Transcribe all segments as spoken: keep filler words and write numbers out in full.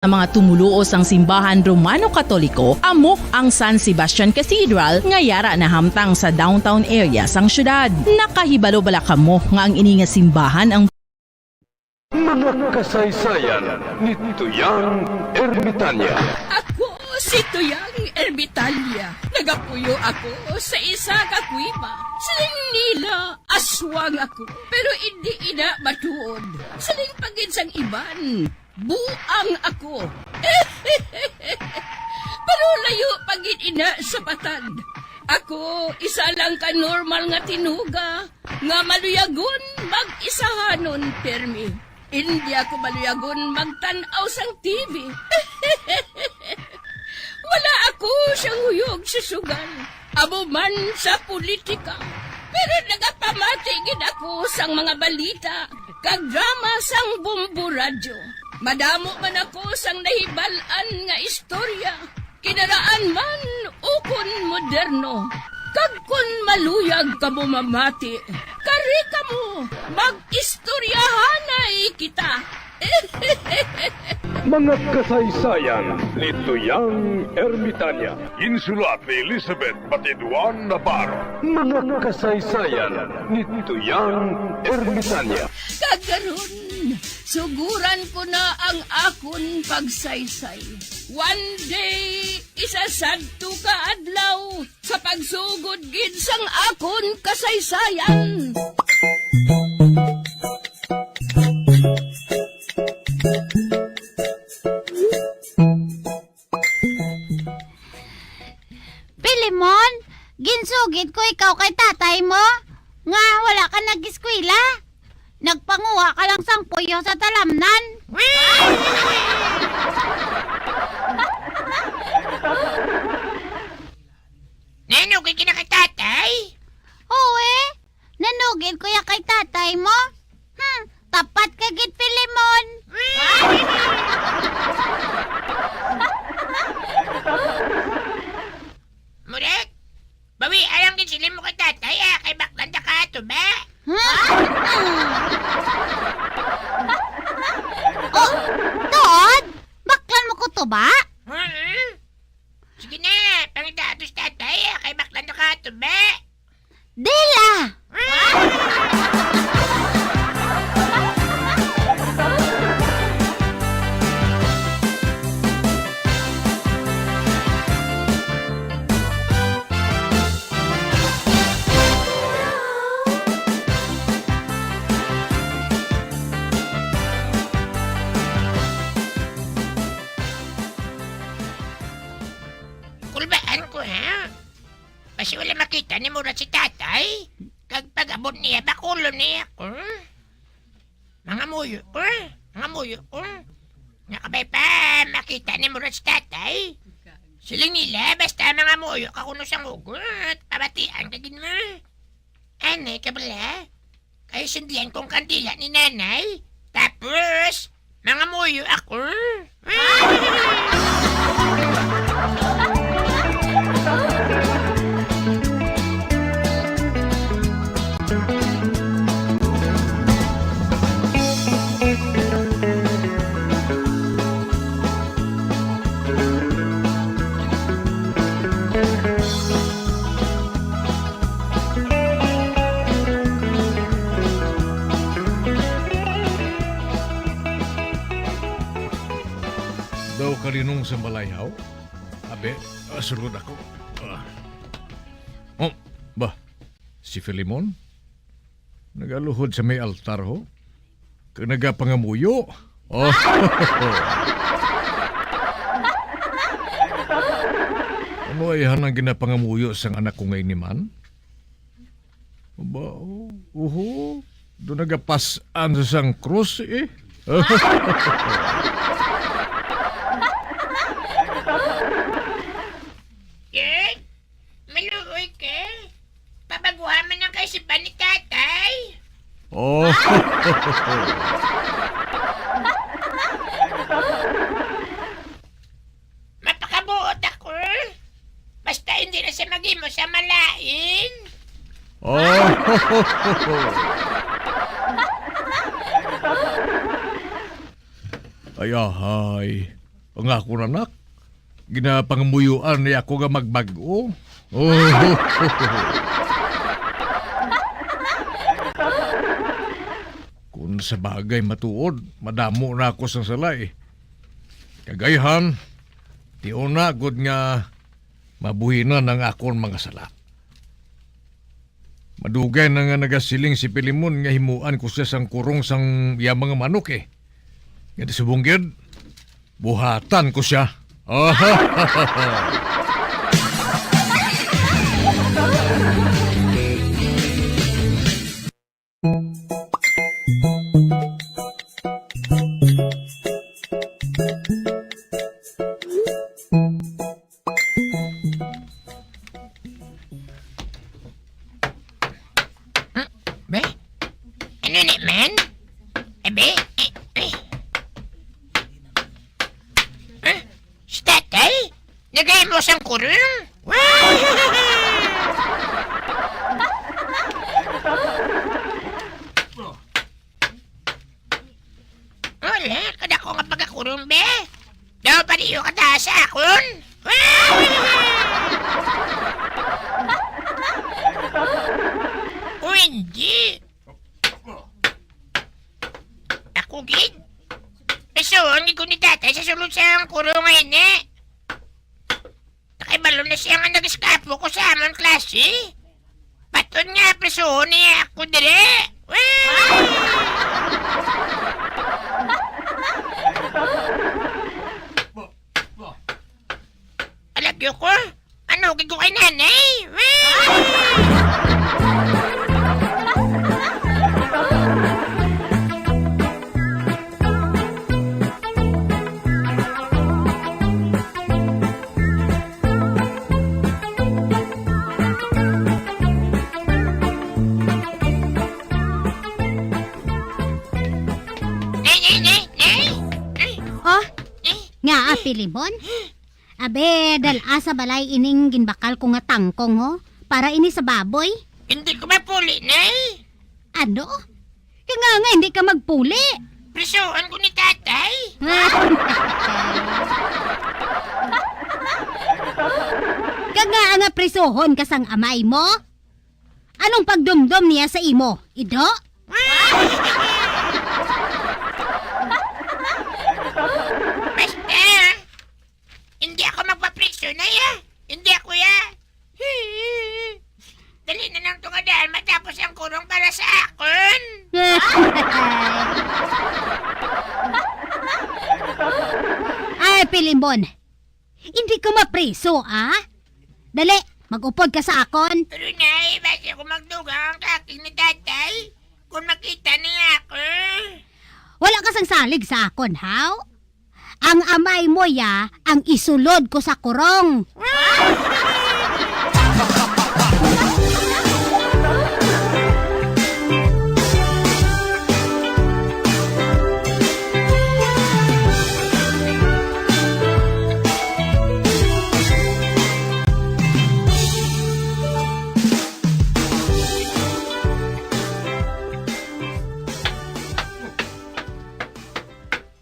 Sa mga tumoluo sang simbahan Romano Katoliko, amo ang San Sebastian Cathedral nga yara nahamtang sa downtown area sang siyudad. Nakahibalo bala kamo nga ang ini nga simbahan ang Mga kasaysayan ni Tuyang Ermitanya. Ako si Tuyang Ermitanya. Nagapuyo ako sa isa ka kuweba. Siling nila, aswang ako, pero indi ina matuod. Siling pa gid sang iban, buang ako. Pero layo pa gid ina sa patad. Ako, isa lang ka normal nga tinuga nga maluyagon mag-isahanon pirmi. Indi ako maluyagon magtan-aw sang T V. Wala ako siyang huyog sa sugal, amo man sa politika. Pero nagapamati gid ako sang mga balita kag drama sang Bombo Radyo. Madamo man ako sang nahibal-an nga istorya, kinaraan man ukon moderno. Kag kon maluyag kamo mamati, kari kamo, mag-istoryahanay kita. Mga kasaysayan ni Tuyang Ermitanya. Ginsulat ni Elizabeth Batiduan Navarro. Mga kasaysayan ni Tuyang Ermitanya. Kag karon, suguran ko na ang akon pagsaysay. One day, isa sadto ka adlaw, sa pagsugod gid sang akon kasaysayan. Pilemon, ginsugid ko ikaw kay tatay mo nga wala ka nag-eskwela. Nagpanguha ka lang sang puyo sa talamnan. Nanugid ka na kay tatay? Oo, eh. Nanugid ko ya kay tatay mo. Hmm, tapat ka gid, Filemon. Murag, bawi, alang gid sila mo kay tatay, ah, kay baklan ta ka ato ba? Huh? Oh, Dad, baklan mo ko to ba? Huh? Sige na, pangita ato si tatay, ah, kay baklan ta ka ato ba? Dila! Kulbaan ko, ha? Basi wala makita ni Murat si tatay. Kag pag-abot niya, bakulon niya ako. Mga muyo ko, mga muyo ko. Nakabay pa makita ni Murat si tatay. Siling nila, basta mga muyo ka kuno sang hugot, pabatian ka gid mo. Anay ka bala? Kay sundlian kong kandila ni nanay. Tapos, mga muyo ako. Daw kalinong sa balay, haw? Abi, ah, sulod ako. Ah. Oh, ba, si Filemon? Nagaluhod sa may altar, ho? Kag nagapangamuyo? Oh. Ano ay hanang ginapangamuyo sang anak ko nga ini man? Aba, oh, uho. Doon nagapas-an sa sang krus, eh. Kay, maluoy ka. Pabaguha man ang kaisipan ni tatay. Oh. Mapakabuot ako. Basta hindi na siya maghimo sa malain. Oh. Ay, ahay. Ang akon anak, ginapangumuyuan niya ako nga magbag-o. Oh. Kung sa bagay matuod, madamo na ako sang sala, eh. Kag ayhan, tion na gud nga mabuhinan ang akon mga sala. Madugay na nga nagasiling si Pilimon nga himuan ko siya sang kurong sang iya mga manok, eh. Nga di subong gid, buhatan ko siya. Hmm? Be? Ano ni man? Abi? Eh, eh. Huh? Si tatay? Nagahimo sang kurong? Wala, kadako nga pagkakurong, be. Daw pa niyo kataas sa akon? O hindi. Ako gid. Pasuon gid ko ni tatay sa sulod sang kurong nga ini. Nakahibalo na siya nga nag-eskapo ko sa amon klase. Baton nga, prisuhon niya ako diri. Alagyo ko. Ano, gid ko kay nanay. Nay, nay, nay, nay! Ay! Oh, Eh? Nga, Pilimon? Abe, dal-a sa balay ining ginbakal ko nga tangkong, ho, para ini sa baboy. Hindi ko mapuli, nay. Ano? Kaya nga, nga hindi ka magpuli. Prisuhan ko ni tatay. Kag nga nga prisuhon ka sang amay mo? Anong pagdumdom niya sa imo? Ido? Basta, hindi ako magpapriso na ya. Hindi ako ya. Dali na lang tunga daan matapos ang kurong para sa akon. Ay, Pilimon. Hindi ka mapriso, ah? Dali, mag-upod ka sa akon. Pero, Nay, basi ako magdugang ang kaking ni Tatay kung makita niya ako. Wala ka sang salig sa akon, haw? Ang amay mo, ya, ang isulod ko sa kurong.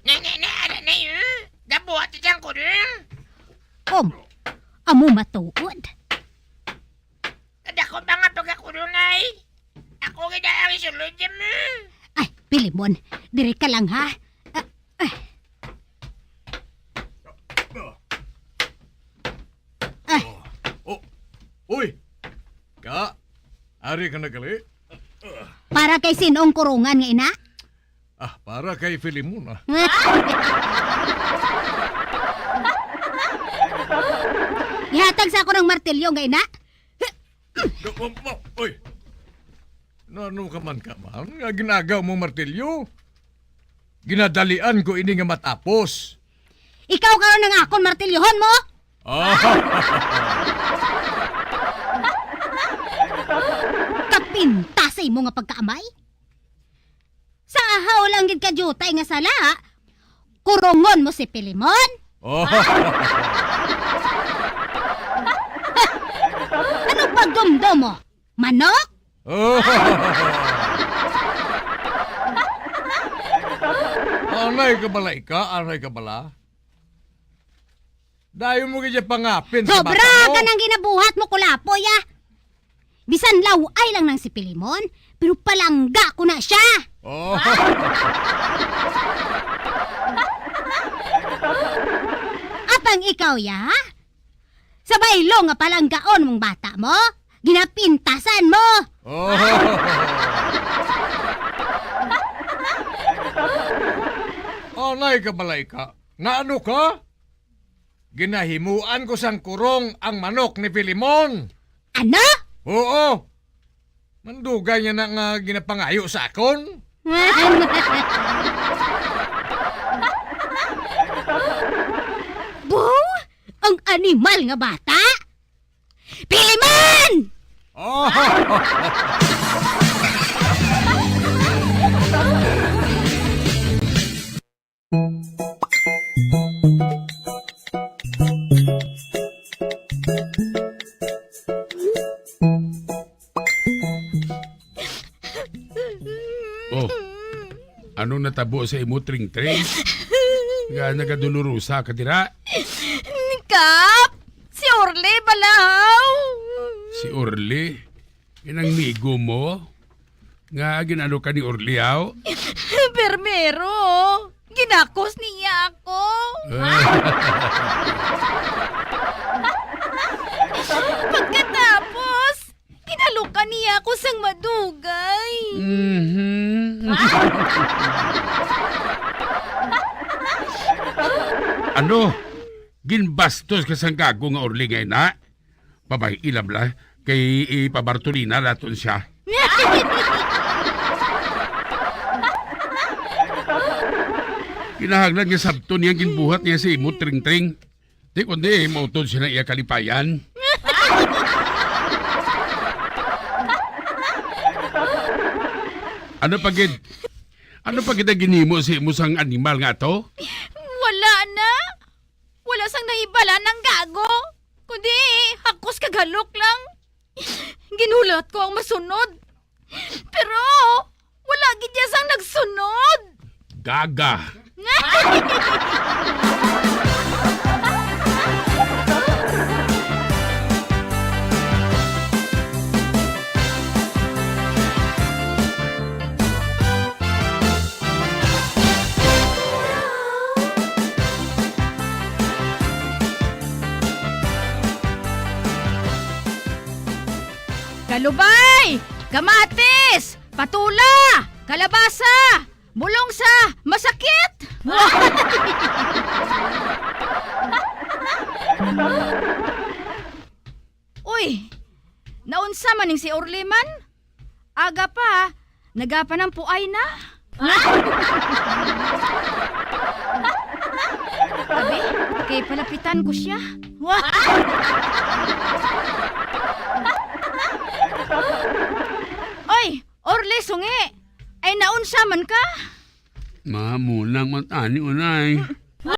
Na, na, na, ara na yun. Gabuhat siya ang kurong. Om, amo matuod. Kadako pa nga pagkakulunay. Ako gid ang isulod niya mo. Ay, Pilimon, diri ka lang, ha? Ah, ah. Ah. Oh, oh. Uy! Ka, ari ka na gali? Para kay sin-ong kurungan nga ina? Ah, para kay Filimon, ah. Ihatag sa ako ng martilyo nga ina. Oy! Nano ka man ka man nga ginagaw mong martilyo? Ginadalian ko ini nga matapos. Ikaw karon ang akon martilyohon mo? Ah. Kapinta sa imo nga pagkaamay? Sa ahaw lang gid ka diutay nga sala, kurungon mo si Pilimon? Oh. Ano pagdumdom mo? Manok? Oh. Anay ka bala ika? Anay ka bala? Dayon mo gid siya pangapin sa Sobra bata mo. Ka nang ginabuhat mo, Kulapoy, ah. Bisan law-ay lang nang si Pilimon, pero palangga ko na siya. Oh. Apang ikaw, ya? Sa baylo nga palanggaon mong bata mo, ginapintasan mo. Oh. Anay ka, Malayka. Nga ano ka? Ginahimuan ko sang kurong ang manok ni Filemon. Ano? Oo. Mandugay niya na nga ginapangayo sa akon. Bong, ang animal nga bata! Filemon! Oh! Oh, anong natabo sa imo, Tring Tring? Nga nagadolorosa ka dira? Kap, si Orly bala haw. Si Orly? Inang migo mo? Nga ginano ka ni Orly, aw? Primero, ginakos niya ako. Ah. Pagkatapos, ginalukan niya ako sang madugay. Mhm. Ano? Ginbastos ka sang gago nga Orly nga ina? Pabay-i lang bala, kay ipabartolina naton sia. Kinahanglan nga sabton niya ang ginbuhat niya sa imo, Tring Tring. Di kundi mautod siya ng iya kalipayan. Ano pa gid? Ano pa gid ang ginhimo sa imo sang animal nga to? Wala na. Wala sang nahibala nang gago, kundi hakos kag halok lang. Ginhulat ko ang masunod, pero wala gid niya sang nagsunod. Gaga. Kalubay! Kamatis! Patula! Kalabasa! Bulong sa masakit! Uy, naunsa man ning si Orly man? Aga pa, nagapanampuay na. Abi, kay palapitan ko siya. Oy, Orly, sungi! Ay, naunsa man ka? Mamulang man tani, unay.